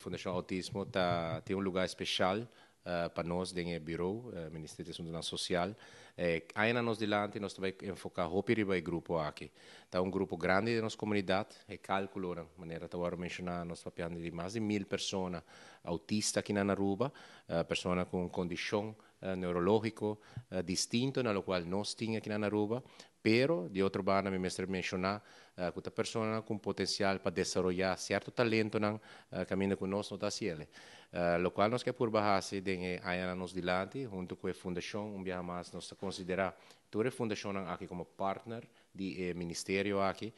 Fundacion Autismo tin un lugar special pa nos den bureau, Ministerio di Asuntonan Social. Aña nos dilanti nos ta bay enfoca hopi riba e grupo aki. Ta un grupo grandi di nos comunidad, e calculo, manera ta awor menciona, nos papiando di mas di 1000 persona autista aki na Aruba, persona cu condicion neurologico distinto na locual nos tin aki na Aruba, pero di otro banda mi mester menciona cu e persona cu potencial pa desaroya cierto talento nan caminda cu nos no ta haci'e. Locual nos kier purba haci den aña nos dilanti, hunto cu e fundacion, un biaha mas nos ta considera tur e fundacion aki como partner di ministerio aki,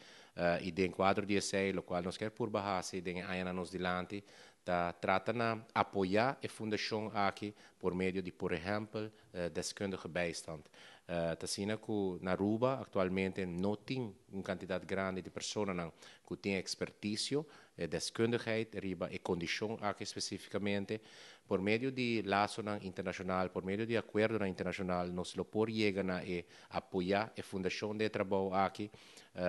y den cuadro di esey, locual nos kier purba haci den aña nos dilanti, ta trata na apoya e fundacion aki por medio di, por ehempel, deskundige bijstand. Ta asina cu na Aruba actualmente no tin un cantidad grandi di persona cu tin experticio, deskundigheid riba e condicion aki specificamente. Por medio di laso internacional, por medio di acuerdo internacional, nos lo por yega na e apoya e fundacion di trabou aki.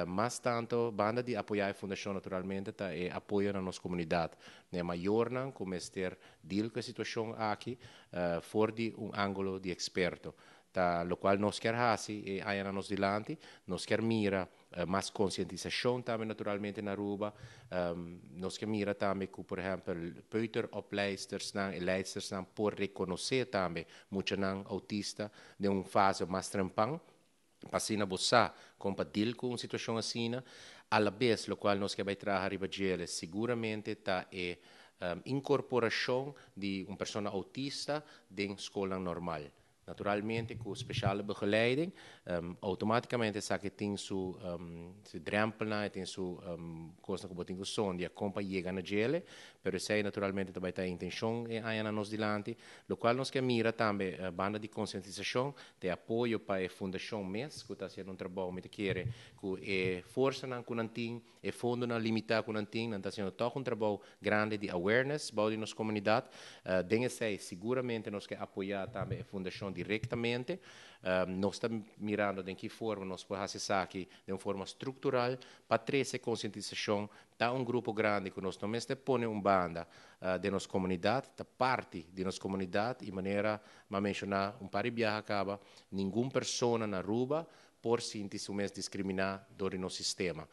Mas tanto, banda di apoya e fundacion naturalmente, ta e apoyo na nos comunidad. Ne mayornan cu mester deal cu e situacion aki, for di un angulo di experto. Ta locual nos kier haci e aña nos dilanti, nos kier mira mas concientisacion tambe naturalmente na Aruba, nos kier mira tambe cu, por ehempel, peuteropleidsters nan, leidsters nan por reconoce tambe muchanan autista den un fase mas trempan, pa asina bo sa con pa deal cu un situacion asina. A la vez, locual nos kier bay traha riba dje seguramente ta e incorporacion di un persona autista den scol normal. Naturalmente, cu speciale begeleiding, automaticamente sa cu tin su drempel, tin su cos cu bo tin cu sondia, con pa yega na dje, pero esey naturalmente tambe tin intencion e aña nos dilanti, locual nos kier mira tambe, banda di concientisacion, di apoyo pa e fundacion mes, cu ta haciendo un trabou, mi kier, cu e forsa nan cu nan tin, e fondo nan limita cu nan tin, nan ta haciendo toch un trabou grandi di awareness bou di nos comunidad. Den esey, seguramente nos kier apoya tambe e fundacion directamente. Nos ta mirando den ki forma nos por haci esaki di un forma structural pa trece concientisacion. Ta un grupo grandi cu nos no mester pone un banda di nos comunidad, ta parti di nos comunidad y, manera m'a menciona un par di biaha caba, ningun persona na Aruba por sinti su mes discrimina door nos sistema.